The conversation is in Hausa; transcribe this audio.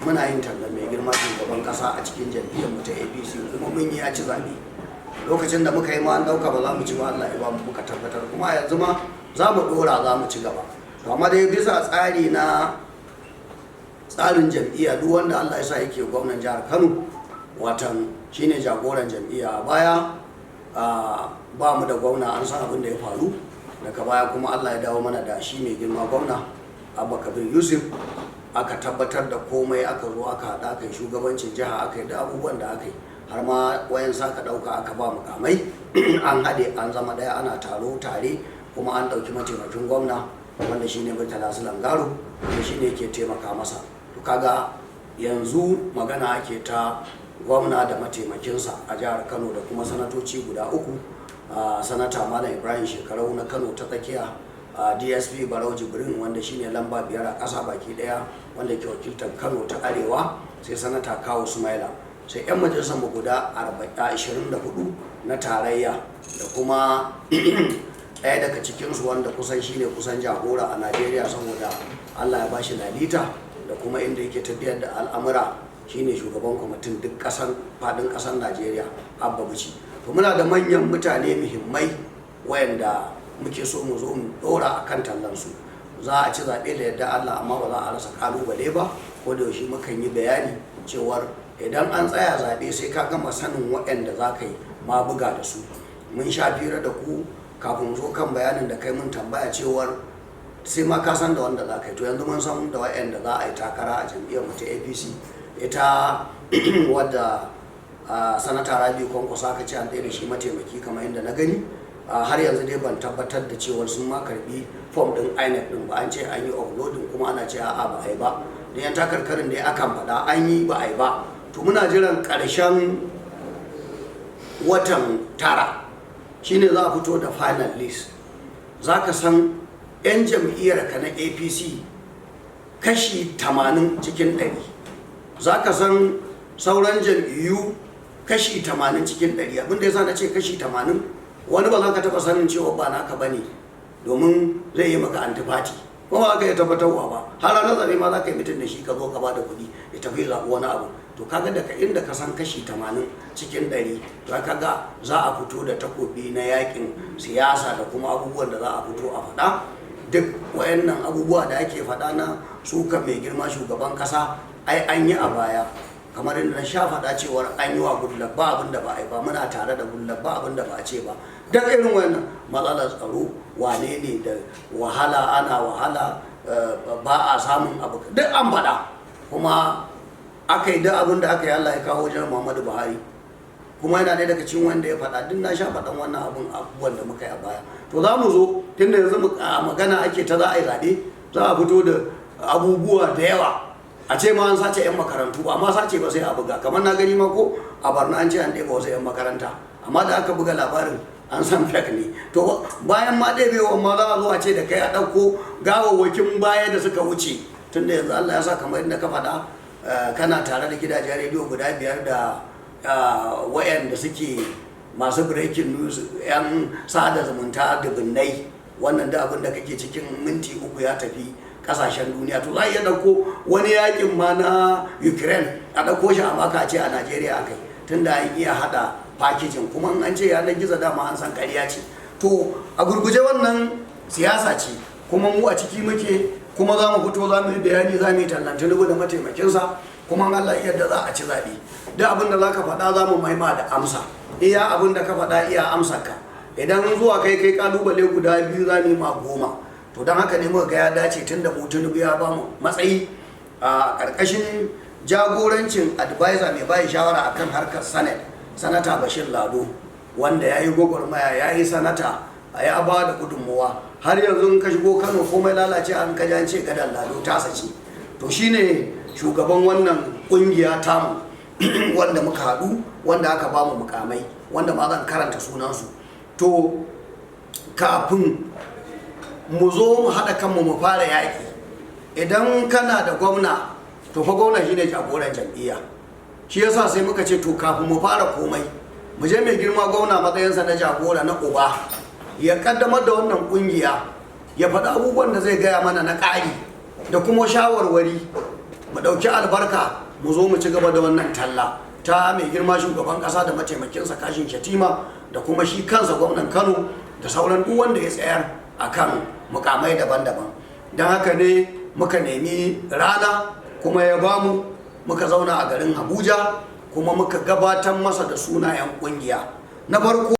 Muna yin tallan mai girma shugaban kasa a cikin jam'iyyar mu ta APC, kuma mun yi, ya ci zaɓe. Lokacin da muka yi ma an ɗauka ba za mu ci ba, Allah ya ba mu, muka tabbatar. Kuma yanzu ma za mu ɗora, za mu ci gaba. To amma dai bisa tsari na tsarin jam'iyya, duk wanda Allah ya sa yake gwamnan jihar Kano, watan shine jagoran jam'iyya. A baya ba mu da gwamna, an san abin da ya faru. Daga baya kuma Allah ya dawo mana da shi mai girma gwamna Abba Kabir Yusuf, aka tabbatar da komai, aka zo aka haɗa, aka yi shugabancin jiha, aka yi da abubuwan da aka yi, har ma wayan aka ɗauka aka ba mukamai, an haɗe an zama ɗaya, ana taro tare. Kuma an ɗauki mataimakin gwamna, wanda shine Murtala Sulan Garo, wanda shine ke taimaka masa. To kaga yanzu magana ake ta gwamna da mataimakinsa a jihar Kano, da kuma sanatoci guda uku: sanata Malam Ibrahim Shekarau na Kano ta Tsakiya, DSP Barau Jibrin, wanda shine lamba 5 a ƙasa baki ɗaya, wanda ke wakiltar Kano ta Arewa, sai sanata Kawu Sumaila, sai 'yan majalisar mu guda 24 na tarayya, da kuma ɗaya daga cikinsu wanda kusan shine kusan jagora a Najeriya, saboda Allah ya bashi lalita da kuma inda yake tafiyar da al'amura, shine shugaban kwamitin duk ƙasan faɗin ƙasar Najeriya, Abba Bichi. To muna da manyan mutane muhimmai wayanda muke so mu zo mu ɗora a kan tallansu. Za a ci zaɓe da yadda Allah, amma ba za a rasa ƙalubale ba. Ko da yaushe mukan yi bayani cewar idan an tsaya zaɓe, sai ka gama sanin waɗanda za ka yi ma buga da su. Mun sha fira da ku kafin zo kan bayanin da kai mun tambaya cewar sai ma ka san da wanda za ka yi. To yanzu mun san da waɗanda za a yi takara a jam'iyyar mu ta APC. Ita wadda sanata Rabi Kwankwaso aka ce an tsaye da shi mataimaki, kamar yadda na gani, har yanzu dai ban tabbatar da cewar sun ma karbi fom din INEC din ba. An ce an yi uploading, kuma ana ce a'a, ba a yi ba. Da yan takarkarin da akan faɗa an yi, ba a yi ba. To muna jiran ƙarshen watan 9, shine za a fito da final list. Za ka san 'yan jam'iyyar ka na APC kashi 80 cikin 100, za ka san sauran jam'iyyu kashi 80 cikin 100. Abinda ya sa na ce kashi 80, wani ba za ka taɓa sanin cewa ba naka ba ne, domin zai yi maka antifati, ko ba ka iya tabbatarwa ba. Har ranar zaɓe ma za ka yi meeting da shi, ka zo ka ba da kuɗi, ya tafi zaɓi wani abu. To kaga daga inda ka san kashi 80 cikin 100, to kaga za a fito da takobi na yakin siyasa da kuma abubuwan da za a fito a faɗa. Duk wayannan abubuwa da ake faɗa na suka mai girma shugaban ƙasa, ai an yi a baya, kamar inda na sha faɗa cewar an yi wa Goodluck, ba abin da ba a yi ba. Muna tare da Goodluck, ba abin da ba a ce ba. Duk irin wannan matsalar tsaro, wane ne, da wahala, ana wahala, ba a samun abu, duk an faɗa. Kuma aka yi duk abin da aka yi, Allah ya kawo wajen Muhammadu Buhari. Kuma yana ɗaya daga cikin wanda ya faɗa. Duk na sha faɗan wannan abun, abubuwan da muka yi a baya. To za mu zo, tunda yanzu magana ake ta za a yi zaɓe, za a fito da abubuwa da yawa. A ce ma an sace 'yan makarantu, ba amma sace ba, sai a buga. Kamar na gani ma ko a Barna an ce an ɗeba wasu 'yan makaranta, amma da aka buga labarin an san fake ne. To bayan ma ɗebewan ma, za a zo a ce da kai a ɗauko gawawwakin baya da suka wuce. Tunda yanzu Allah ya sa, kamar inda ka faɗa, kana tare da gidajen rediyo guda biyar da wayanda suke masu breaking news, 'yan sada zumunta dubunnai, wannan da abin da kake cikin minti 3 ya tafi kasashen duniya. To za a iya ɗauko wani yakin ma na Ukraine, a ɗauko shi a maka ce a Najeriya akai, tunda an iya haɗa packaging. Kuma an ce yanar gizo, dama an san ƙarya ce. To a gurguje, wannan siyasa ce, kuma mu a ciki muke, kuma za mu fito, za mu yi bayani, za mu yi tallan Tinubu da mataimakinsa. Kuma Allah yadda za a ci zaɓe. Duk abin da za ka faɗa, za mu maima da amsa. Iya abin da ka faɗa, iya amsar ka. Idan zuwa kai kai kalubale guda biyu, za mu yi ma 10. To don haka ne muka ga ya dace, tun da mu Tinubu ya ba mu matsayi a ƙarƙashin jagorancin advisor mai bayi shawara akan harkar Senate, Sanata Bashir Lado, wanda ya yi gwagwarmaya, ya yi sanata, ya ba da gudunmuwa. Har yanzu in ka shigo Kano, komai lalace, an ka an ce gadar Lado tasa ce. To shine shugaban wannan kungiya tamu, wanda muka haɗu, wanda aka ba mu mukamai, wanda ma zan karanta sunansu. To kafin mu zo mu haɗa kanmu mu fara yaƙi, idan kana da gwamna, to fa gwamna shine jagoran jam'iyya. Shi yasa sai muka ce, to kafin mu fara komai, mu je mai girma gwamna, matsayinsa na jagora, na uba, ya kaddamar da wannan kungiya, ya faɗi abubuwan da zai gaya mana na ƙari da kuma shawarwari. Mu ɗauki albarka, mu zo mu ci gaba da wannan talla ta mai girma shugaban ƙasa da mataimakinsa Kashim Shettima da kuma shi kansa gwamnan Kano da sauran duk wanda ya tsayar a kan mukamai daban-daban. Don haka ne muka nemi rana, kuma ya bamu, muka zauna a garin Abuja, kuma muka gabatar masa da sunayen kungiya na farko.